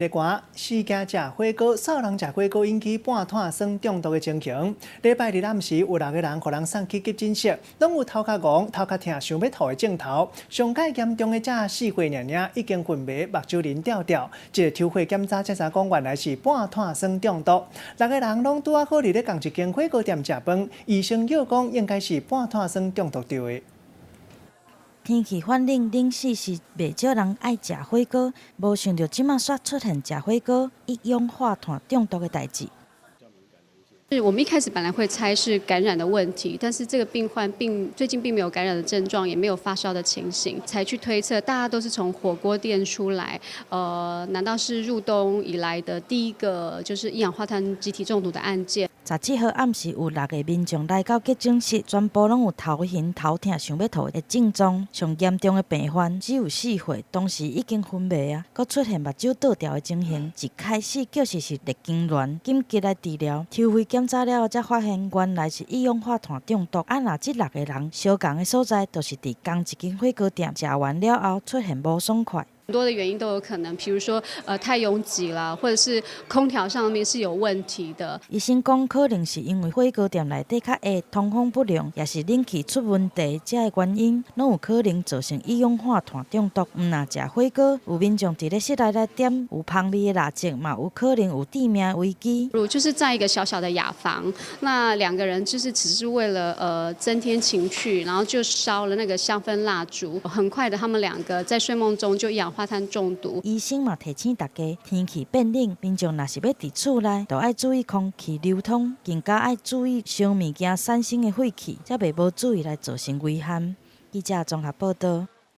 熱寒，死驚食火鍋，數人食火鍋引起半碳酸中毒的情形。禮拜日暗時有六個人予人送去急診室，攏有頭殼戇、頭殼疼、想欲吐的症頭。上蓋嚴重的才4歲爾爾，已經昏迷，目睭仁吊吊。一个抽血檢查才知講原來是半碳酸中毒。六個人攏拄仔好佇咧仝一間火鍋店食飯，醫生臆講應該是半碳酸中毒著的。天氣反冷，冷死時袂少人愛食火鍋，無想著這馬煞出現食火鍋一氧化碳中毒的代誌。是我們一開始本來會猜是感染的問題，但是這個病患並最近並沒有感染的症狀，也沒有發燒的情形，才去推測大家都是從火鍋店出來，難道是入冬以來的第一個就是一氧化碳集體中毒的案件？17號暗時有六個民眾來到急診室，全部攏有頭暈、頭疼、想欲吐的症狀。上嚴重的病患只有4歲，當時已經昏迷啊，閣出現目睭倒吊的情形。一開始確實是熱痙攣，緊急來治療，抽血檢查了後才發現原來是一氧化碳中毒。啊，若這六個人相仝的所在，就是佇仝一間火鍋店食完了後出現無爽快。很多的原因都有可能，譬如說，太擁擠啦，或者是空調上面是有問題的。醫生講，可能是因為火鍋店內底較熱，通風不良，抑是冷氣出問題，這个原因，攏有可能造成一氧化碳中毒。毋若食火鍋，有民眾佇咧室內來點有香味的蠟燭，嘛有可能有致命危機。如就是在一個小小的雅房，那兩個人就是只是為了增添情趣，然後就燒了那個香氛蠟燭。很快的，他們兩個在睡夢中就一氧化碳中毒。醫生嘛提醒大家，天氣變冷，民眾若是欲佇厝內，就愛注意空氣流通，更加愛注意燒物件產生的廢氣，才袂無注意來造成危險。記者綜合報道。